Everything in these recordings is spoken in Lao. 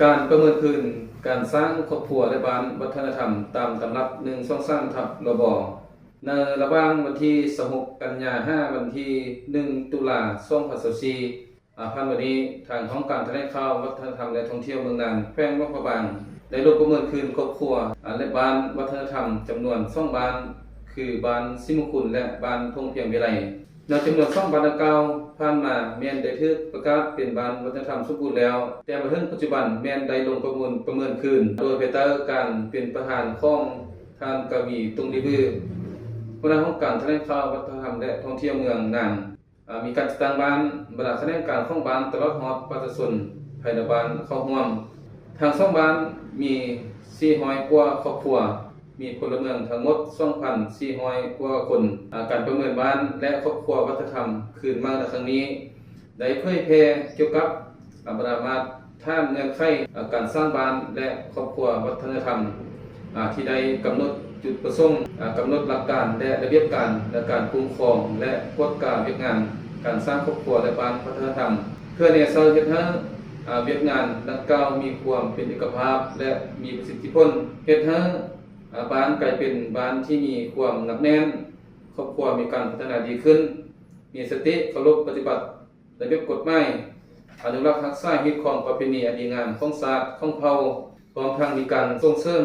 ການປະເມີນຄືນການສ້າງຄອບຄົວ ແລະ ບ້ານວັດທະນະທຳ ຕາມຕຳລັບ ໜຶ່ງສອງສາມ ທັບ ລບ ໃນລະຫວ່າງວັນທີຊາວຫົກ ກັນຍາ ຫາ ວັນທີໜຶ່ງ ຕຸລາ ສອງພັນຊາວສີ່ ອາ ຜ່ານມານີ້ ທາງຫ້ອງການຖະແຫຼງຂ່າວ ວັດທະນະທຳ ແລະ ທ່ອງທ່ຽວເມືອງນາງ ແຂວງຫຼວງພະບາງ ໄດ້ລົງປະເມີນຄືນຄອບຄົວ ອາ ແລະ ບ້ານວັດທະນະທຳ ຈຳນວນສອງບ້ານ ຄື ບ້ານສີມຸງຄຸນ ແລະ ບ້ານທົ່ງພຽງວິໄລ. ໃນຈຳນວນສອງບ້ານດັ່ງກ່າວ ຜ່ານມາແມ່ນໄດ້ຖືກປະກາດເປັນບ້ານວັດທະນະທຳສົມບູນແລ້ວ, ແຕ່ມາເຖິງປັດຈຸບັນແມ່ນໄດ້ລົງປະເມີນ ປະເມີນຄືນ ໂດຍພາຍໃຕ້ການເປັນປະທານຂອງທ່ານ ກະວີ ຕຸງລີວື ຫົວໜ້າຫ້ອງການຖະແຫຼງຂ່າວ ວັດທະນະທຳ ແລະ ທ່ອງທ່ຽວເມືອງນາງ. ອາ ມີການຈັດຕັ້ງບ້ານ, ບັນດາຂະແໜງການຂອງບ້ານ ຕະຫຼອດຮອດປະຊາຊົນພາຍໃນບ້ານເຂົ້າຮ່ວມ. ທັງສອງບ້ານມີສີ່ຮ້ອຍກວ່າຄອບຄົວ, ມີພົນລະເມືອງທັງໝົດສອງພັນສີ່ຮ້ອຍກວ່າຄົນ. ອາ ການປະເມີນບ້ານ ແລະ ຄອບຄົວວັດທະນະທຳຄືນໃໝ່ໃນຄັ້ງນີ້ ໄດ້ເຜີຍແຜ່ກ່ຽວກັບ ອາ ບັນດາມາດຖານເງື່ອນໄຂ ອາ ການສ້າງບ້ານ ແລະ ຄອບຄົວວັດທະນະທຳ ອາ ທີ່ໄດ້ກຳນົດຈຸດປະສົງ, ອາ ກຳນົດຫຼັກການ ແລະ ລະບຽບການໃນການຄຸ້ມຄອງ ແລະ ກວດກາວຽກງານການສ້າງຄອບຄົວ ແລະ ບ້ານວັດທະນະທຳ ເພື່ອແນໃສ່ເຮັດໃຫ້ ອາ ວຽກງານດັ່ງກ່າວມີຄວາມເປັນເອກະພາບ ແລະ ມີປະສິດທິຜົນ, ເຮັດໃຫ້ ອາ ບ້ານກາຍເປັນບ້ານທີ່ມີຄວາມໜັກແໜ້ນ, ຄອບຄົວມີການພັດທະນາດີຂຶ້ນ, ມີສະຕິເຄົາລົບປະຕິບັດ ລະບຽບກົດໝາຍ, ອະນຸລັກຮັກສາຮີດຄອງປະເພນີອັນດີງາມຂອງຊາດຂອງເຜົ່າ, ພ້ອມທັງມີການສົ່ງເສີມ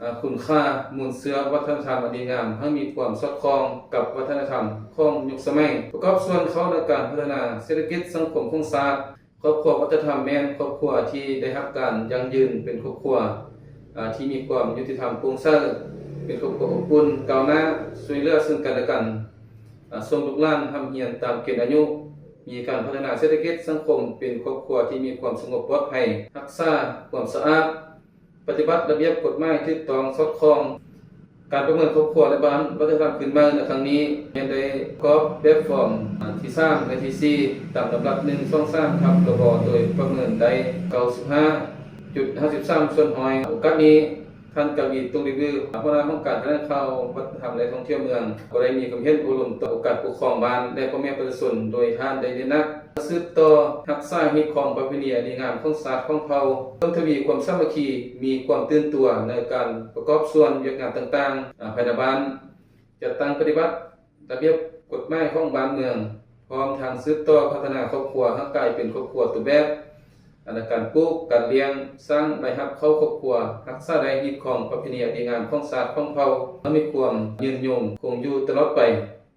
ອາ ຄຸນຄ່າມູນເຊື້ອວັດທະນະທຳອັນດີງາມໃຫ້ມີຄວາມສອດຄ່ອງກັບວັດທະນະທຳຂອງຍຸກສະໄໝ, ປະກອບສ່ວນເຂົ້າໃນການພັດທະນາເສດຖະກິດສັງຄົມຂອງຊາດ. ຄອບຄົວວັດທະນະທຳແມ່ນຄອບຄົວທີ່ໄດ້ຮັບການຢັ້ງຢືນເປັນຄອບຄົວ ອາ ທີ່ມີຄວາມຍຸຕິທຳໂປ່ງໃສ, ເປັນຄອບຄົວອົບອຸ່ນ, ກ້າວໜ້າ, ຊ່ວຍເຫຼືອເຊິ່ງກັນແລະກັນ, ອາ ສົ່ງລູກຫຼານຮ່ຳຮຽນຕາມເກນອາຍຸ, ມີການພັດທະນາເສດຖະກິດສັງຄົມ, ເປັນຄອບຄົວທີ່ມີຄວາມສະຫງົບປອດໄພ, ຮັກສາຄວາມສະອາດ, ປະຕິບັດລະບຽບກົດໝາຍຖືກຕ້ອງສອດຄ່ອງ. ການປະເມີນຄອບຄົວ ແລະ ບ້ານວັດທະນະທຳຄືນໃໝ່ໃນຄັ້ງນີ້ ແມ່ນໄດ້ປະກອບແບບຟອມ ອາ ທີສາມ ແລະ ທີສີ່ ຕາມຕຳລັບ ໜຶ່ງສອງສາມ ທັບ ລບ ໂດຍປະເມີນໄດ້ ເກົ້າສິບຫ້າຈຸດຫ້າສິບສາມສ່ວນຮ້ອຍ. ໂອກາດນີ້ ທ່ານ ກະວີ ຕຸງລີວື ຫົວໜ້າຫ້ອງການຖະແຫຼງຂ່າວ ວັດທະນະທຳ ແລະ ທ່ອງທ່ຽວເມືອງ ກໍໄດ້ມີຄວາມເຫັນໂອ້ລົມຕໍ່ໂອກາດປົກຄອງບ້ານ ແລະ ພໍ່ແມ່ປະຊາຊົນ ໂດຍທ່ານໄດ້ເນັ້ນໜັກ ສືບຕໍ່ຮັກສາຮີດຄອງປະເພນີອັນດີງາມຂອງຊາດຂອງເຜົ່າ, ເພີ່ມທະວີຄວາມສາມັກຄີ, ມີຄວາມຕື່ນຕົວໃນການປະກອບສ່ວນວຽກງານຕ່າງໆ ອາ ພາຍໃນບ້ານ, ຈັດຕັ້ງປະຕິບັດລະບຽບກົດໝາຍຂອງບ້ານເມືອງ, ພ້ອມທັງສືບຕໍ່ພັດທະນາຄອບຄົວໃຫ້ກາຍເປັນຄອບຄົວຕົວແບບ ອັນໃນການປູກ, ການລ້ຽງ, ສ້າງລາຍຮັບເຂົ້າຄອບຄົວ, ຮັກສາໄດ້ຮີດຄອງປະເພນີອັນດີງາມຂອງຊາດຂອງເຜົ່າໃຫ້ມີຄວາມຍືນຍົງຄົງຢູ່ຕະຫຼອດໄປ.